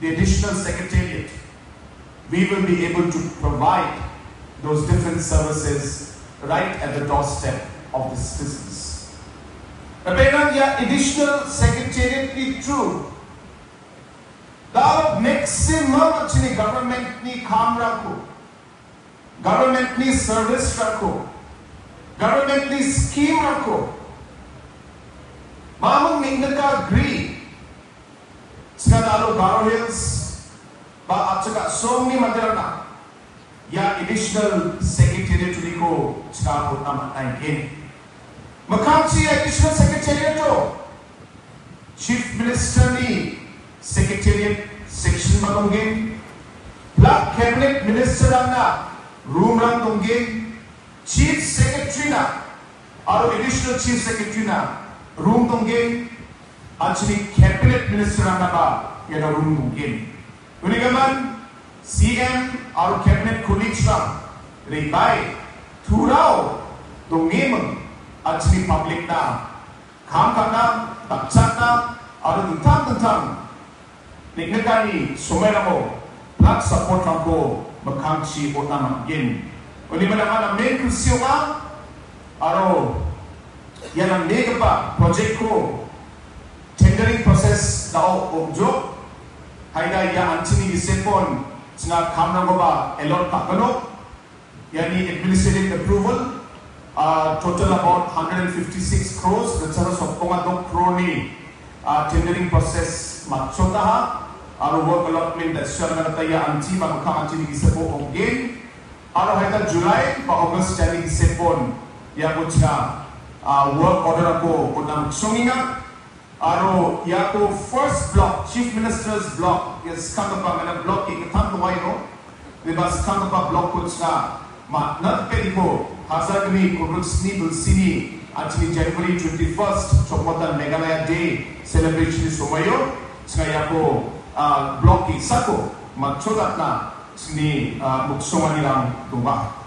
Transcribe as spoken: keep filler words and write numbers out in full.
the additional secretariat, we will be able to provide those different services right at the doorstep of the citizens. Apenan ia additional secretariat ni through, the maximum an·chingni government ni kamrangko, government ni service rangko, government ni scheme rangko, mamung neng·nika gri, Chikatalo Garo Hills ba a·chik a·songni manderangna ia additional secretariat-oniko chikatna man·aigen. Mikkangchi additional secretariat-o Chief Minister-ni secretariat section ba donggen. Plak cabinet minister-rangna room-rang donggen. Chief Secretary-na aro Additional Chief Secretary-na room donggen, an·chingni Cabinet Minister-rangna ba iano room donggen. Unigimin C M aro Cabinet colleagues-rang ribai turao dongeming an·chingni public-na kam ka·na, dakchakna aro dingtang dingtang neng·nikani somairango plak support-rangko mikkangchi on·na man·gen. Unigimin anga namen kusi ong·a aro ia nambegipa project-ko tendering process dao ong·jok. Haida ia an·chingni gisepon chinga kamrangkoba allot ka·gnok. Iani administrative approval, uh, total about hundred and fifty-six crores, ritchara sotbonga dok crore-ni, uh, tendering process matchotaha, aro work allotment da·sianna gita ia an·chi ba mikkang an·chini gisako ong·gen. Aro haida July ba August jani gisepon iako chinga, uh, work order-rangko on·na miksongenga. Aro iako first block, Chief Minister's block, ia skanggipa, mane block ge·gittam donga iano. Beba skanggipa block-ko chinga ma-, natpediko, hajar gni kolgrik sni bilsini, an·chingni January twenty-first, Chokmotan Meghalaya Day celebration-ni somoio, chinga iako, ah, block ge·sako matchodatna chingni, ah, miksonganirang donga.